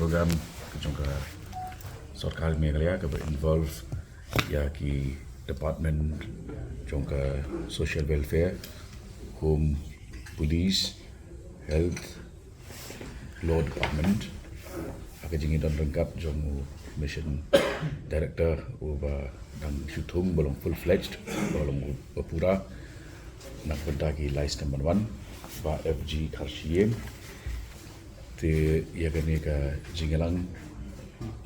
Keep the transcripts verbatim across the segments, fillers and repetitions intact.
Program ka jong ka sorkar Meghalaya kaba involve ïa ki department jong ka social welfare, home, police, health, law department. Ha ka jingïadon ryngkat jong u mission director uba dang shu thung ba long full fledged, ba long ba pura na ka bynta ki lai snem ban wan, Bah F G Kharshiing. Te ïa kane ka jingïalang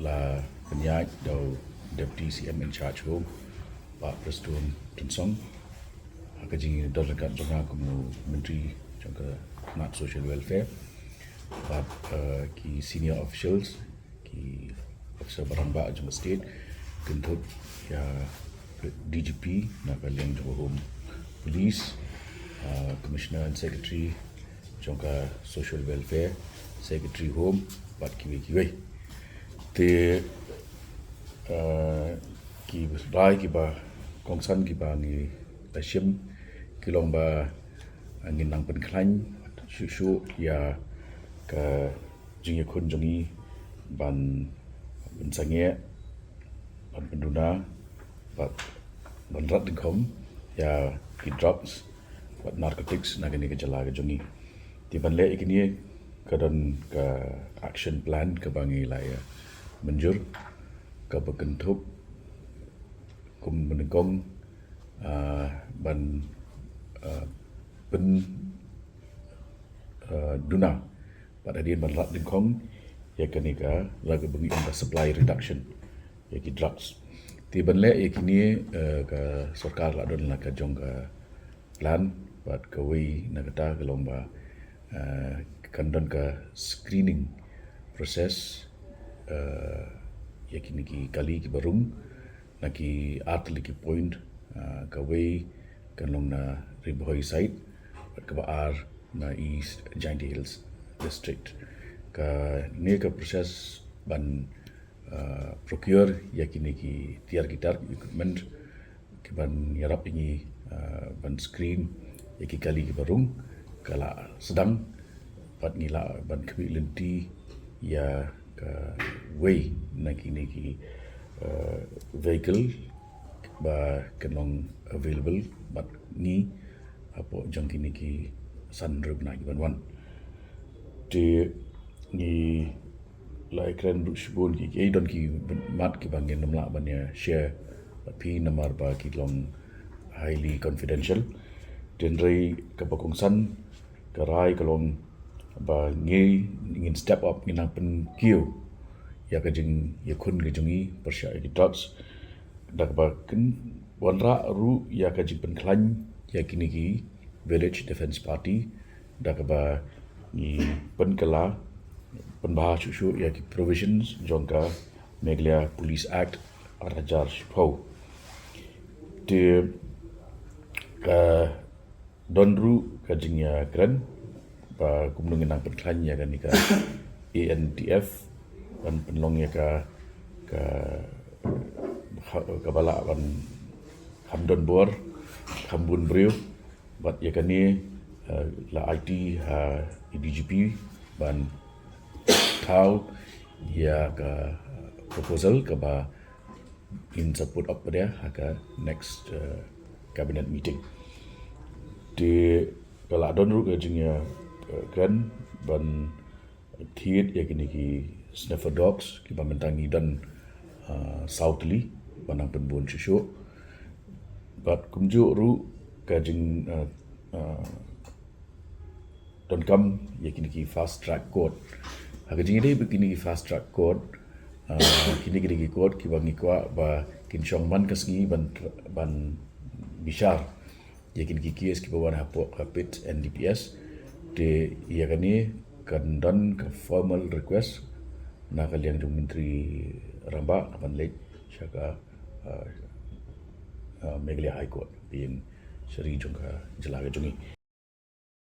la pynïaid da u Deputy C M in charge Home, Bah Prestone Tynsong. Ha ka jingïadon ryngkat jong nga kum u Myntri jong ka tnat Social Welfare bad, eh, ki senior officials, ki officer ba rangbah jong ka state, kynthup ïa D G P na ka liang jong ka Home, Police, eh, Commissioner and Secretary jong ka Social Welfare, Secretary Home bad kiwei kiwei. Te, eh, ki rai kiba kongsan kiba ngi la shim ki long ba, eh, ngin nang pynkhlaiñ shuh shuh ïa ka jingïakhun jong ngi ban pynsangeh, ban pynduna bad ban rat dyngkhong ïa ki drugs bad narcotics na kane ka jylla ka jong ngi. Te ban leh ïa kine ka don ka action plan kaba ngi la ïa mynjur, kaba kynthup kum ba nyngkong, ah, ban, ah, pyn, ah, duna bad hadien ban rat dyngkhong ïa kane ka, la kaba ngi ong ka supply reduction ïa ki drugs. Te ban leh ïa kine, eh, ka sorkar la don la ka jong ka plan bad kawei na kata ka long ba, eh, kan don ka screening process, eh, ïa kine ki kali kiba rung na ki artylli ki point, eh, kawei kan long na Ri Bhoi side bad kaba ar na East Jaintia Hills District. Kane ka process ban, eh, procure ïa kine ki tiar ki tar equipment kiban ïarap ïa ngi, eh, ban screen ïa ki kali kiba rung ka la sdang bad ngi la ban khmih lynti ïa kawei na kine ki, eh, vehicle ba kan long available bad ngi hapoh jong kine ki san hynriew bnai kiban wan. Te ngi la ïakren ruh shibun ki, ki don ki mat kiba ngin ym lah ban ïa share bad phi namar ba ki long highly confidential. Te hynrei kaba kongsan ka rai ka long ba ngi ngin step up, ngin nang pynkiew ïa ka jingïakhun ka jong ngi pyrshah ïa ki drugs da kaba kin wanrah ruh ïa ka jingpynkhlaiñ ïa kine ki Village Defence Party da kaba ngi pynkylla pynbha shuh shuh ïa ki provisions jong ka Meghalaya Police Act ar hajar shiphew. Te ka don ruh ka jingïakren ba kumno ngin nang pynkhlaiñ ïa kane ka A N D F ban pynlong ïa ka, ka, ka, kaba lah ban kham don bor, kham bun briew bad ïa kane, eh, la aiti ha i D G P ban thaw ïa ka proposal kaba in sa put up ha ka next, eh, cabinet meeting. Te ka la don ruh ka jingïa, eh, kren ban thied ïa kine ki sniffer dogs kiba mynta ngi don, eh, saw tylli ba nang pynbun shuh shuh. Bad kumjuh ruh ka jing, eh, eh, donkam ïa kine ki fast track court. Ha ka jingïadei bad kine ki fast track court, ah, kine, kine ki court kiba ngi kwah ba kin shong man ka sngi ban, ban bishar ïa kine ki case kiba wan hapoh ka pit N D P S. Te ïa kane kan don ka formal request na ka liang jong Myntri Rangbah ban leit sha ka, ah, ah, Meghalaya High Court, pyn sha ri jong ka jylla ka jong ngi.